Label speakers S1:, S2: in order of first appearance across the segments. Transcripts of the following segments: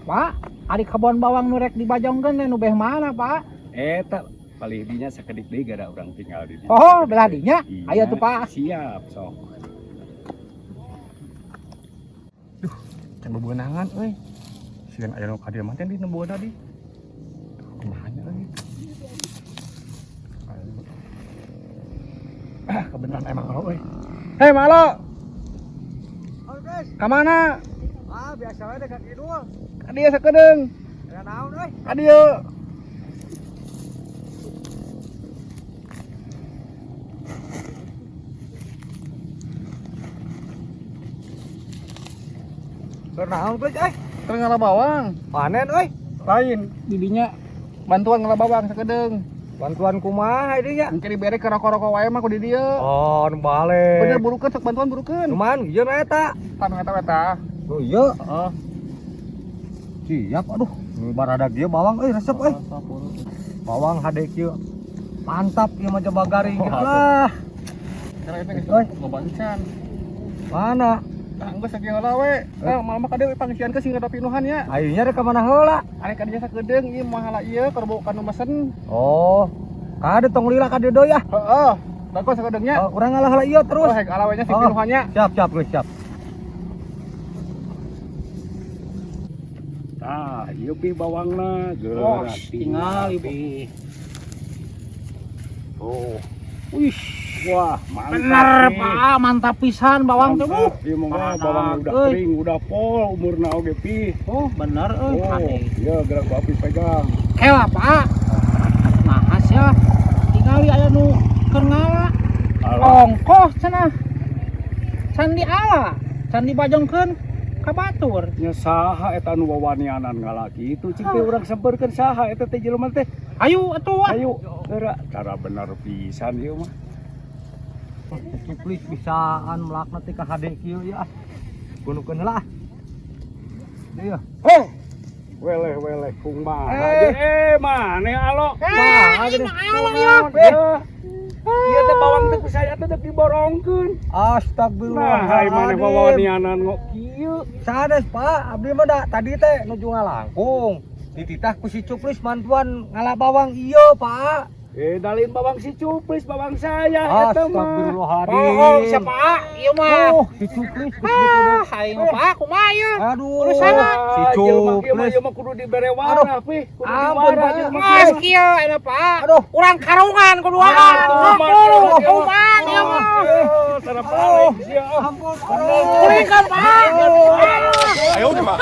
S1: Pak, ari kebon bawang nu rek dibajongkeun teh nu beh mana, Pak?
S2: Eta palih dinya sakedik deui gara urang tinggal di dinya.
S1: Oh, belah dinya.
S2: Iya,
S1: Ayo tuh, Pak.
S2: Siap, sok.
S3: Duh, can bebeunangan euy. Sieun aya nu ka dieu mah teh di nembuan tadi. Kumaha nya euy. Ah, kebenaran emang lo euy. Hei, Malo. Ka mana?
S4: Ah, biasa we dekat kidul.
S3: Ka dieu sakedeung.
S4: Aya naon euy?
S3: Ka dieu.
S4: Keur naon euy? Eh,
S3: Keur ngala bawang.
S4: panen euy.
S3: Lain didinya bantuan ngala bawang sakedeung.
S4: Bantuan kumaha ieu nya?
S3: Engke dibere ke rokok-rokok wae mah ku di dieu.
S4: Oh, nu balik.
S3: Bener burukeun sok bantuan burukeun.
S4: Cuman ieu na eta.
S3: Tah eta eta.
S4: Nu ieu.
S3: Heeh.
S4: Siap aduh. Nu baradag ieu bawang euy resep euy. Bawang hade kieu. Mantap ieu mah coba garing
S3: Oh,
S4: gitu lah.
S3: Kira itu geus
S4: Euy.
S3: loba encan.
S4: Mana?
S3: Tah geus sakieu heula we. Tah malam mah ka dieu pangisian ke sing rada pinuhan nya.
S4: Ayeuna rek ka mana heula?
S3: Ari ka dieu sakedeung ieu moal ieu keur kanu mesen.
S4: Oh. Kade tong lila ka dieu deui ah.
S3: Heeh. Bagus sakedeungnya.
S4: Oh, urang ngalah heula ieu terus.
S3: Oh, hek ala we nya sing
S4: Oh.
S3: pinuhannya.
S4: Siap, siap geus siap.
S2: Tah, ieu pi bawangna
S1: Oh,
S2: geura
S1: tinggal, ibu.
S2: pi. Oh. Wih, wah, mantap.
S1: Bener,
S2: nih.
S1: Pak, mantap pisan bawang teh.
S2: Mantap. Ieu mah bawang udah
S1: Euy.
S2: kering, udah pol umurna oge pi.
S1: Oh, bener euy.
S2: Oh,
S1: Hade.
S2: iya gerak ku api pegang.
S1: Kela, Pak. Nah, sia. Tingali aya nu keur ngala.
S2: Alah,
S1: Ongkoh cenah. Can diala, can dibajongkeun ka batur.
S2: nya saha eta nu wawanianan ngala kitu cing teh urang sampeurkeun saha eta teh jelema teh.
S1: Ayo atuh ah.
S2: Ayo, geura cara bener pisan ieu mah.
S4: Cuplis bisaan melakna teh ka hade kieu ya. Bunukeun heula ah. Ieu.
S2: Heh. Weleh weleh kumaha.
S4: Eh.
S2: Maneh alo.
S1: Eh,
S4: gini.
S1: ini ala ya.
S2: Ieu teh bawang teh ku saya teh dek diborongkeun.
S4: Astagfirullah.
S2: Nah, hai maneh wawanianan ngok kieu.
S4: Sanes Pak, abdi mah da tadi teh nuju ngalangkung. Dititah ku si Cuplis mantuan ngala bawang ieu, Pak.
S2: Eh, dalin bawang si Cuplis, bawang saya eta mah.
S4: Astagfirullahaladzim.
S1: Oh, siapa ah? Ieu mah.
S4: Oh, si Cuplis geus
S1: Ah, aing mah Pak, kumaha ieu?
S4: Aduh.
S1: Urusanna.
S4: Si
S2: Ah, jelema kieu mah
S4: Cuplis.
S2: ieu mah kudu dibere warah, pi. Kudu
S4: Ampun,
S2: diwarah
S4: Pak.
S2: jelema
S1: Mas
S2: kieu.
S1: kieu eta Pak.
S4: Aduh.
S1: Urang karungan kuduaan.
S2: Aduh,
S1: Kudu
S2: aduh.
S1: kumaha ieu mah.
S2: Oh, tara balik sia. Oh.
S4: Ampun.
S1: Kuringkeun Pak.
S3: Ayo coba.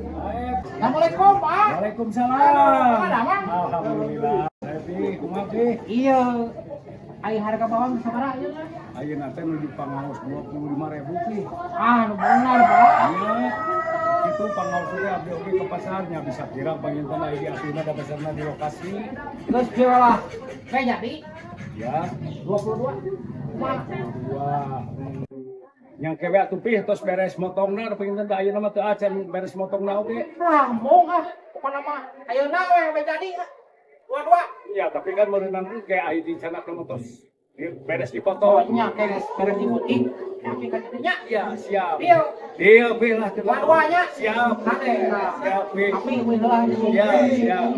S1: Assalamualaikum Pak.
S2: Waalaikumsalam.
S1: Ada, Mang?
S2: Alhamdulillah. Pi, kumaha pi?
S1: Iya. Ai harga bawang sabaraha ieu mah?
S2: Ayeuna teh nuju pangaos 25.000 pi.
S1: Ah, nu bener Pak.
S2: Iya. Itu pangaos teh abdi oge ke pasarnya bisa kira panginten aya di abdi mah da pasarna di lokasi.
S1: Geus kieu lah. Kayak jadi
S2: Ya,
S1: 22. Kumaha?
S2: dua. Yang kewe atuh pi tos beres motongna da panginten teh ayeuna mah teu acan beres motongna oge.
S1: Lambung ah. Pokona mah ayeuna we we jadi ah. Dua-dua.
S2: Iya, tapi kan meureunan teh kayak aya di canak mah tos beres dipotong.
S1: Nya beres beres dibutik. Tapi ka jadinya
S2: Iya, siap.
S1: Deal.
S2: Deal, pi lah.
S1: Dua-duanya.
S2: Siap.
S1: Hade.
S2: Siap, pi.
S1: Tapi we heula.
S2: Iya, siap.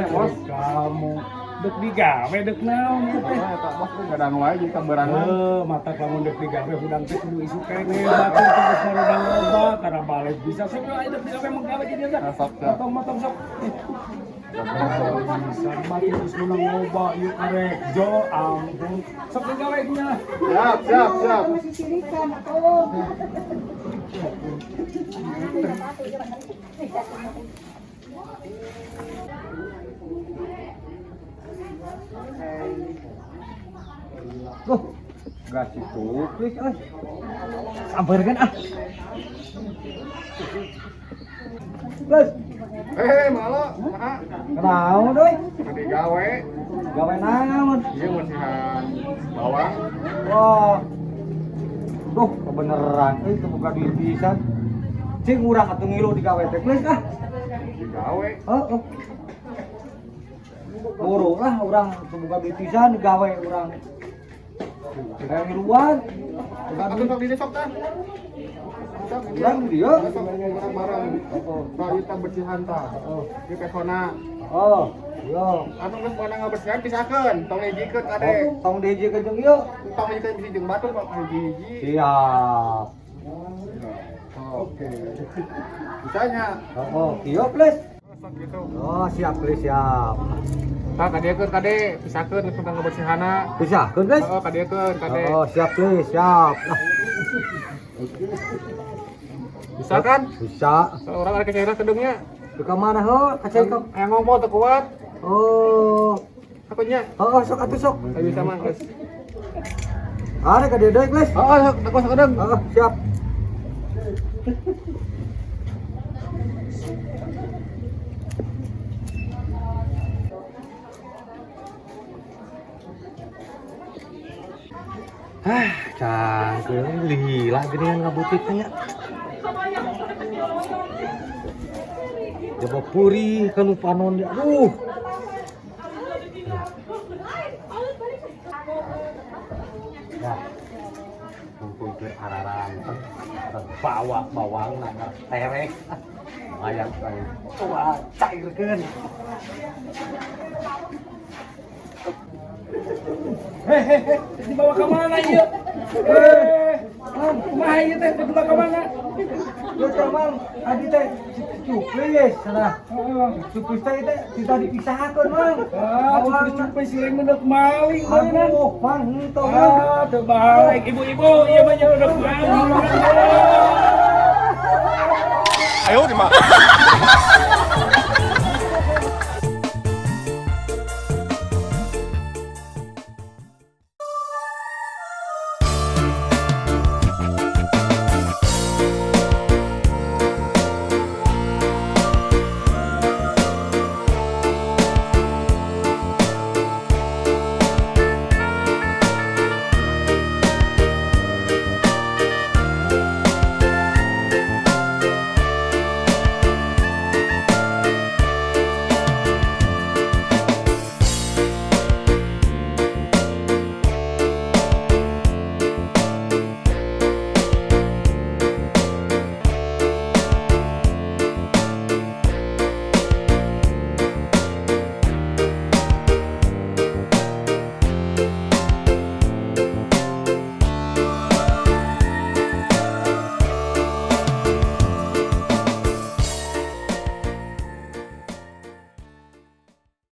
S2: Bos, kamu dek digawe dek naon ieu teh.
S3: Eta bos teh gadang wae jeung kaberangan.
S2: Eh, mata lamun dek digawe hudang teh kudu isuk keneh batur teh geus marudang loba tara balik bisa sok aya dek digawe mah gawe jadi teh.
S3: Sok, sok.
S2: Motong motong sok. Mati terus menang loba ieu karek jo ampun. Sok gawe nya.
S5: Siap, siap, siap.
S4: Loh, gas itu please euy. Sampeurkeun ah. Please,
S5: Eh, malu, nah,
S4: kenaon euy?
S5: tadi gawe,
S4: Gawe naon?
S5: iya bersihan bawang.
S4: Wah. Duh, kebeneran euy teu boga duit pisan. Cing urang atuh ngilu digawe teh please ah.
S5: Digawe.
S4: Heeh. Buru lah urang teu boga duit pisan digawe urang. Kayak ngiluan. Boga
S5: Atuh
S4: duit
S5: sok di sok tah. Sok di
S4: urang di dieu.
S5: Sok urang bareng.
S4: Heeh.
S5: Sok ieu tah bersihan tah.
S4: Heeh.
S5: Ieu pesona.
S4: Oh, iya.
S5: Atuh geus meunang ngabersihan pisahkeun, tong hijikeun kade.
S4: Oh, tong dihijikeun jeung ieu.
S5: Tong hijikeun bisi jeung batur kok hiji-hiji.
S4: Siap.
S5: Oke. Bisanya.
S4: Oh, iya please.
S5: Sok gitu.
S4: Oh, siap please, siap.
S5: Tah kadiekeun kade, pisahkeun geus meunang ngabersihanna.
S4: Pisahkeun please.
S5: Heeh, kadiekeun kade.
S4: Oh, siap please, siap. Ah,
S5: Bisa kan?
S4: bisa.
S5: Orang ada kecairan kedungnya.
S4: Ke mana ho? Kacai ke.
S5: Yang ngomong teu kuat.
S4: Oh.
S5: Akunya.
S4: Oh, sok atuh sok.
S5: Teu bisa mah geus.
S4: Are ka dieu deui, please.
S5: Oh, sok aku sok kedeng.
S4: Oh, siap. Ah, cangkeun lila geuningan ngabutiknya nya. Coba puri kanu panon dia. Aduh. Nah, mumpung keur araranteng, bawa bawang na terek. Ah, lumayan kayak. Wah, cairkeun.
S2: Hehehe, dibawa ke mana ieu? Eh, kumaha ieu teh dibawa ke mana?
S4: Yo teh Mang, tadi teh cuplis cenah. Cuplis teh teh tidak dipisahkeun, Mang.
S2: Ah, cuplis-cuplis siling menuk maling meureun.
S4: Aduh, Mang, henteu, Mang.
S2: Ah, teu balik ibu-ibu, ieu mah nya udah maling.
S3: Ayo di mah.